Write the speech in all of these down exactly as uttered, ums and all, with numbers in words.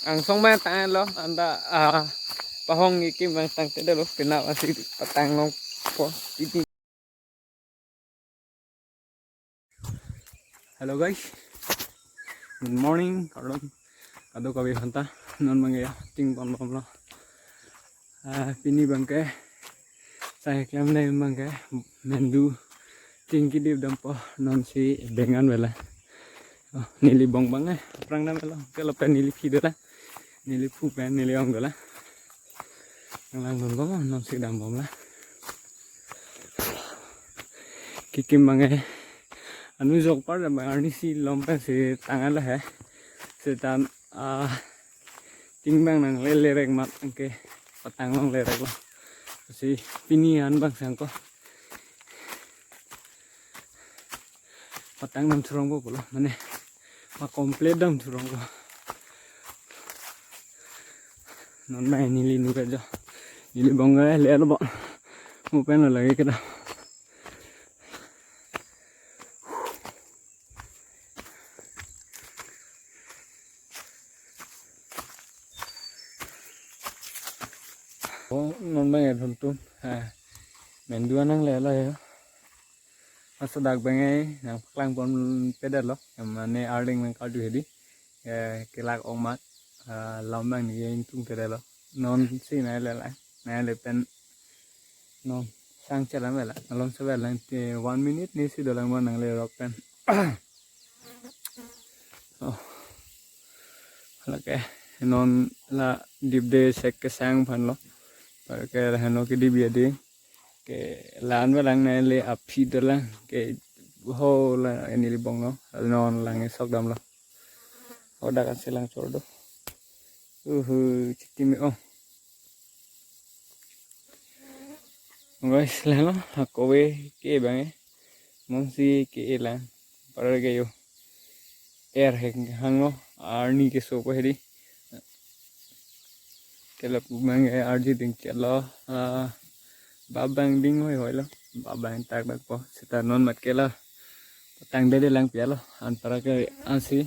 angsong ma tanglo, anta, ah, pahong Kikim abang tangtedetlo, penap asi patang longpo. Titi. Hello guys, good morning. Kardom kadokave aphanta. Non abangke ya, ting ponbomlo. Ah, pini abangke sai klemle abangke mendu ting kedip dampo, nonsi bengan vela. Oh, neli bong abang eh, aphrang damlo, ke lapen neli phi dolang, neli phu pen neli ong dolang. Nanglang dunbom, nonsi dambomlang. Kikim abangke anu jok par abang arnisi lom pensi tanglo he. Seta, ah, ting abang nangle lerek amat anke patang longlereklo. Si pini an abang sangko patang dam thurong po pulo, mane ma complete dam thurong po. Non abang neli nu kajo. Neli bong ke lelo bo. Mo pen lo lagi kedam. Oh, non abang ya thuntum. Ha. Mendu an nanglelo ya. Masa dak abangke nangpaklang ponpedetlo. Mane arleng nangkarju hedi. Eh, kelak ong amat, ah, lam abang neli ingtungtedetlo. Nonsi nangle lang, nangle pen non sang chelang vela, malom se vela, te one minute nisi dolang mo nangle rok pen. Oh. Lake non la dipde sek kesang aphanlo. Lake la heno kedip ya di. Ke la-an velang nangle aphi dolang. Ke ho la neli bonglo. Non lang sok damlo. Hadak ansi lang chor do. Uhu, chiti me-ong. Guys, lalo, ako we ke abangke. Nonsi ke lang. Para ke yo. Er hek hanglo, arni keso po hedi. Ke lapu abangke arji ding chelo. Ah, bap abang ding hoihoi lo. Bap abang tak dak po. Seta non amat ke la patangdedet lang pilo. Anpara ke ansi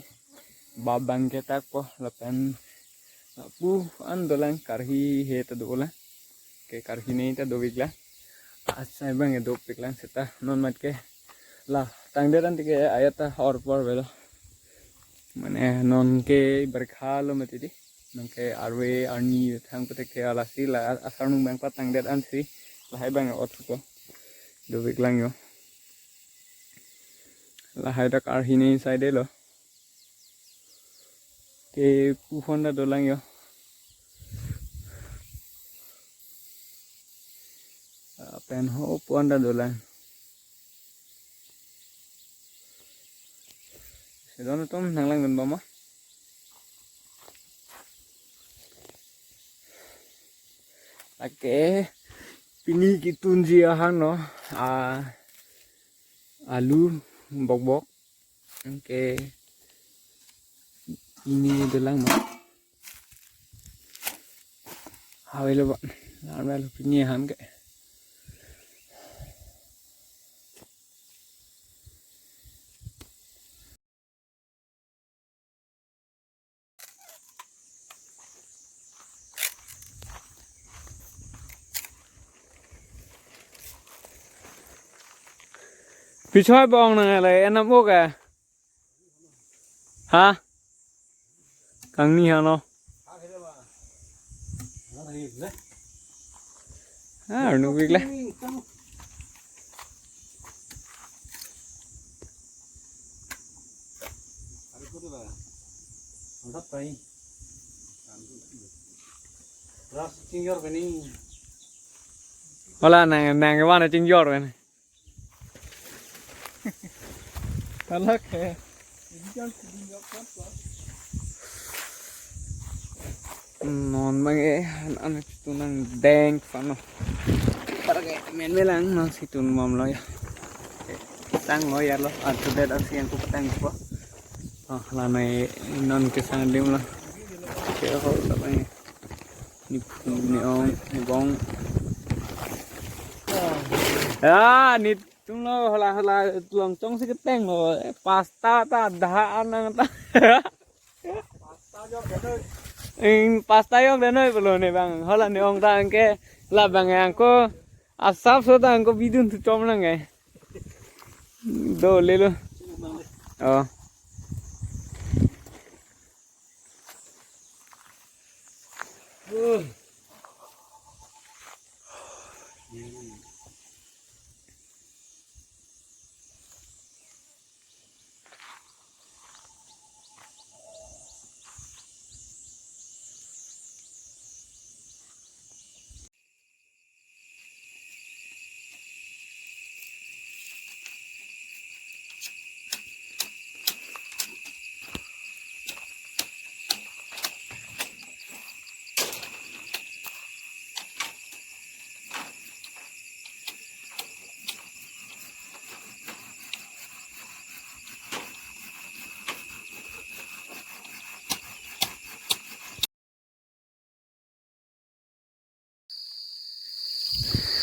bap abangke tak po. Lapen lapu an dolang, karhi he ta dolang. Ke karhi nei ta dovik lang. Asai abangke dopik lang seta non amat ke. La tangdet an tike ayat ta hor por velo. Mane non ke berkha lo mati di. Non ke arve arni thang pute ke lasi la asarnung abang patangdet ansi lahai abang ot ko. Dovik lang yo. Lahai dak arhi nei saidelo. Ke puhon ta dolang yo. Lapen ho puhon ta dolang. Sedon atum nanglang dunbom ma. Lake pini ketunji ahan lo. Ah, alu bokbok. Anke pini dolang ma. Hawelo ba. Nang lo pini ahan ke. Pichoi bong nang le enam ok eh. Ha? Kangni hano. Ah, arnuk bik le. Wala nang nang wana chingjor kan. Halak he. Non abangke an an tu nangdeng pano. Para ke men melang non si tunbomlo ya. Tanglo ya lo, antudet ansi yang kupatang po. Oh, la nai non kesang adim lo. Ke ho la abangke. Ni phu ni ong ni bong. Ah, ni tung lo hala hala long chong si keteng lo. Eh, pasta ta dah anang ta. Pasta jo bedo. Ing pasta yok dan noi pulo ne bang. Hala ne ong ta anke la bang angko asap so ta angko bidun tu chom lang eh. Do lelo. Oh.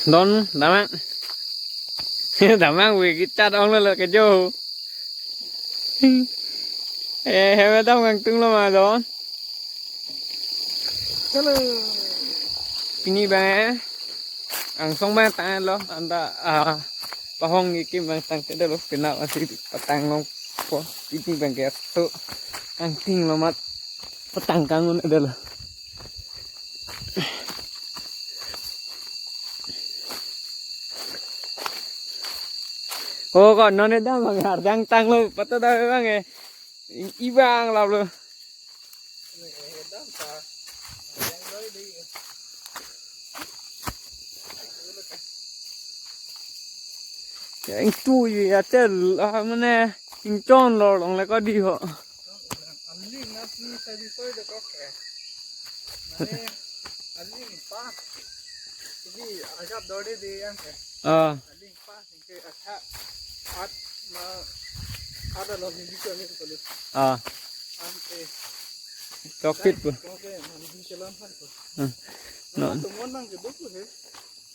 Don, damang. Damang we kita dong lo ke jo. Eh, hewe dam kangtung lo ma don. Hello. Pini bang eh. Angsong bang tanglo anta ah pahong ikim bang tangte dolo kena masih patang longpo. Pini bang ke tu kangting lo mat patang kangun dolo. Oh, ko non ne dam bang arjang tanglo pata da bang eh. I-, ibang lap lo. Ya, ingtui ya tel ah mane ingchon lo long le ko di ho. Aling nasi tadi soi de kok eh. Mane aling pa. Jadi agak dode de yang eh. Ah. Aling pa. Ke acha at ma ada lo hindi ko ni ko. Ah. Ante. Chokpit po. Oke, mandi jalan kan ko. Hmm. No. Tumon nang ke buku he.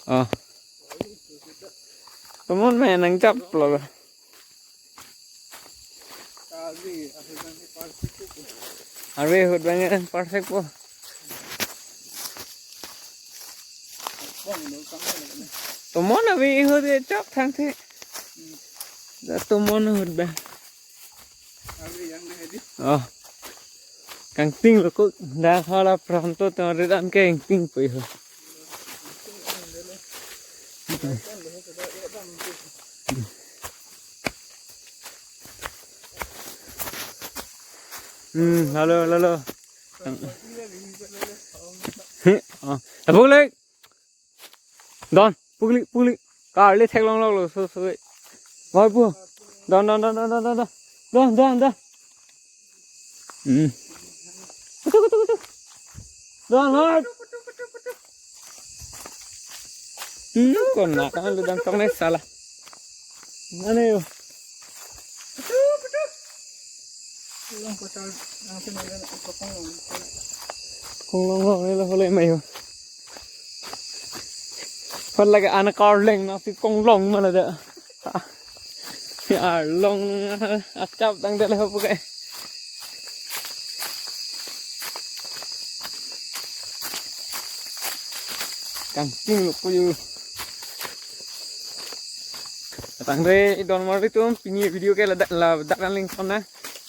Ah. Tumon me nang chap lo. Kali, akhirnya ni parsek ko. Arve ahut bang parsek po. Tumon avi ahut ke chok thangthe. Da tumon ahut bang. Oh. Kangting lo ko da hala pronto to redan ke kangting po ho. Hmm, halo, halo, halo. Oh, puklik. Don, puklik, puklik. Karli theklong lok lo, so, so. Boi pu. Don, don, don, don, don, don, don. Don, don, don. Hmm. Kutuk, kutuk, kutuk. Don, don. Hmm, kona kan lu dan tong nek salah. Mana yo? Konglong long ni lo hole mayo. Hon lagi anak karleng nasi konglong mana da. Arlong achap tangte le ho puke. Kangting lo puyu. Tangte idon mar itum pini video ke ladak ladak nangli kona.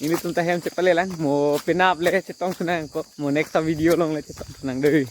Ilitum ta hem chepale lang mo penap le chetong sunang ko mo next video along le chetong sunang dei.